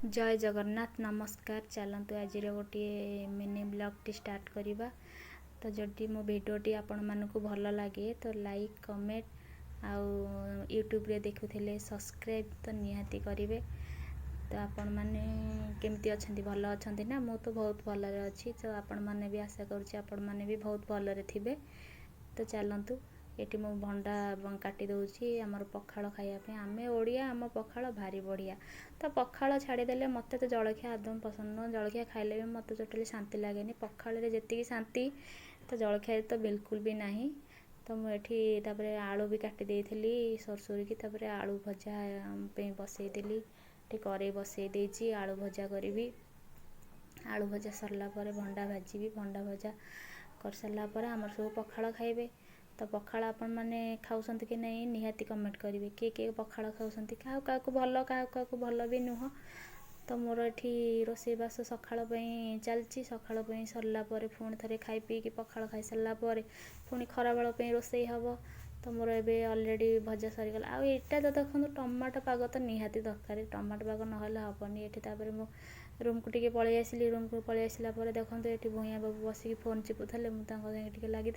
ଜୟ ଜଗନ୍ନାଥ, ନମସ୍କାର। ଚାଲନ୍ତୁ, ଆଜିର ଗୋଟିଏ ମିନି ବ୍ଲଗ୍ଟି ଷ୍ଟାର୍ଟ କରିବା। ତ ଯଦି ମୋ ଭିଡ଼ିଓଟି ଆପଣମାନଙ୍କୁ ଭଲ ଲାଗେ, ତ ଲାଇକ୍, କମେଣ୍ଟ ଆଉ ୟୁଟ୍ୟୁବରେ ଦେଖୁଥିଲେ ସବସ୍କ୍ରାଇବ୍ ତ ନିହାତି କରିବେ। ତ ଆପଣମାନେ କେମିତି ଅଛନ୍ତି? ଭଲ ଅଛନ୍ତି ନା? ମୁଁ ତ ବହୁତ ଭଲରେ ଅଛି। ତ ଆପଣମାନେ ବି, ଆଶା କରୁଛି ଆପଣମାନେ ବି ବହୁତ ଭଲରେ ଥିବେ। ତ ଚାଲନ୍ତୁ, ଏଠି ମୁଁ ଭଣ୍ଡା କାଟି ଦେଉଛି ଆମର ପଖାଳ ଖାଇବା ପାଇଁ। ଆମେ ଓଡ଼ିଆ, ଆମ ପଖାଳ ଭାରି ବଢ଼ିଆ। ତ ପଖାଳ ଛାଡ଼ିଦେଲେ ମୋତେ ତ ଜଳଖିଆ ଆଦୌ ପସନ୍ଦ ନୁହଁ। ଜଳଖିଆ ଖାଇଲେ ବି ମୋତେ ଟୋଟାଲି ଶାନ୍ତି ଲାଗେନି। ପଖାଳରେ ଯେତିକି ଶାନ୍ତି, ତ ଜଳଖିଆରେ ତ ବିଲକୁଲ ବି ନାହିଁ। ତ ମୁଁ ଏଠି ତାପରେ ଆଳୁ ବି କାଟି ଦେଇଥିଲି ସରୁ ସରୁକି। ତାପରେ ଆଳୁ ଭଜା ପାଇଁ ବସେଇଦେଲି। ଏଠି କରେଇ ବସେଇ ଦେଇଛି, ଆଳୁ ଭଜା କରିବି। ଆଳୁ ଭଜା ସରିଲା ପରେ ଭଣ୍ଡା ଭାଜିବି। ଭଣ୍ଡା ଭଜା କରିସାରିଲା ପରେ ଆମର ସବୁ ପଖାଳ ଖାଇବେ। ତ ପଖାଳ ଆପଣମାନେ ଖାଉଛନ୍ତି କି ନାହିଁ, ନିହାତି କମେଣ୍ଟ କରିବେ। କିଏ କିଏ ପଖାଳ ଖାଉଛନ୍ତି? କାହାକୁ କାହାକୁ ଭଲ, କାହାକୁ କାହାକୁ ଭଲ ବି ନୁହଁ। ତ ମୋର ଏଠି ରୋଷେଇବାସ ସକାଳ ପାଇଁ ଚାଲିଛି। ସକାଳ ପାଇଁ ସରିଲା ପରେ ପୁଣି ଥରେ ଖାଇ ପିଇକି, ପଖାଳ ଖାଇସାରିଲା ପରେ ପୁଣି ଖରାବେଳ ପାଇଁ ରୋଷେଇ ହେବ। ତ ମୋର ଏବେ ଅଲରେଡ଼ି ଭଜା ସରିଗଲା। ଆଉ ଏଇଟା ତ ଦେଖନ୍ତୁ, ଟମାଟୋ ପାଗ ତ ନିହାତି ଦରକାର। ଟମାଟୋ ପାଗ ନହେଲେ ହେବନି ଏଠି। ତାପରେ ମୁଁ ରୁମ୍କୁ ଟିକେ ପଳେଇ ଆସିଲି। ରୁମ୍କୁ ପଳେଇ ଆସିଲା ପରେ ଦେଖନ୍ତୁ, ଏଠି ଭୂଇଁଆ ବାବୁ ବସିକି ଫୋନ୍ ଚିପୁଥିଲେ। ମୁଁ ତାଙ୍କ ସାଙ୍ଗେ ଟିକେ ଲାଗିଦେଲି।